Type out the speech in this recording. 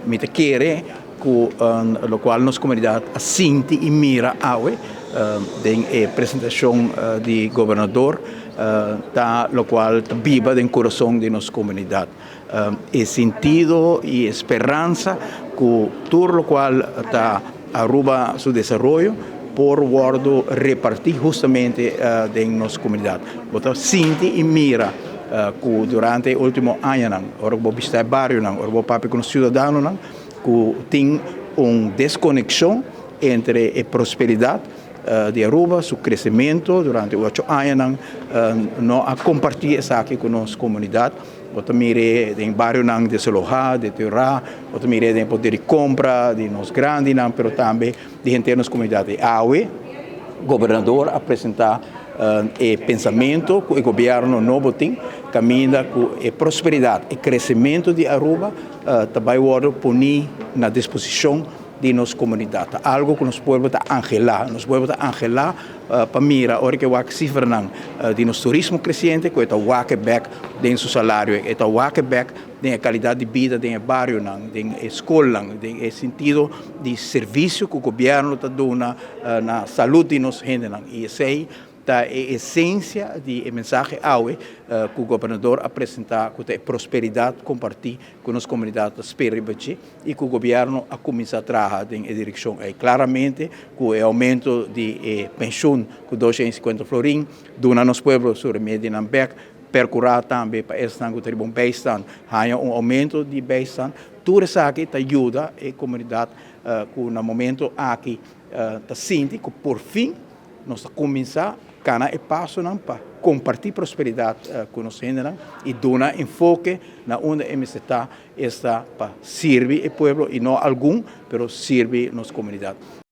Mi ta kere ku lokual nos komunidat a sinti i mira awe den e presentashon di gobernador ta lokual ta biba den kurason di nos komunidat. E sentido i e speransa ku tur lokual ta Aruba su desaroyo por wòrdu repartí hustamente den nos komunidat. Bo ta sinti i mira ku durante e último añanan, ora ku bo bishitá e barionan, ora bo papia ku nos siudadanonan, ku tin un deskonekshon entre e prosperidat di Aruba, su kresementu durante e ocho añanan, no a kompartí esaki ku nos komunidat. Bo ta mir'é den barionan desalohá, deteriorá, bo ta mir'é den e poder di kompra di nos grandinan, pero tambe di henter nos komunidat. I awe gobernador a presentá e pensamentu ku e gobièrnu nobo tin, kaminda ku e prosperidat, e kresementu di Aruba ta bai wòrdu poní na disposishon di nos komunidat. Ta algu ku nos pueblo ta anhelá. Nos pueblo ta anhelá pa mira ora ku e wak sifranan di nos turismo kresiente ku e ta wak e bèk den su salario, e ta wak e bèk den e kalidat di bida den e barionan, den e skolnan, den e sentido di servisio ku gobièrnu ta duna na salud di nos hendenan. I esei ta e esensia di e mensahe awe ku gobernador a presentá ku ta e prosperidat kompartí ku nos komunidat ta spera riba dje i ku gobièrnu a kuminsá traha den e direkshon ei. Klaramente ku e oumento di e penshun ku 250 florin duna nos pueblo su remedinan bèk, perkurá tambe pa esnan ku ta riba un bijstand haña un oumento di bijstand. Tur esaki ta yuda e komunidat ku na momento aki ta sinti ku porfin nos ta kuminsá kana e pasonan pa kompartí prosperidat ku nos hendenan i duna enfoke na unda e mester ta, esta pa sirbi e pueblo i no algun, pero sirbi nos komunidat.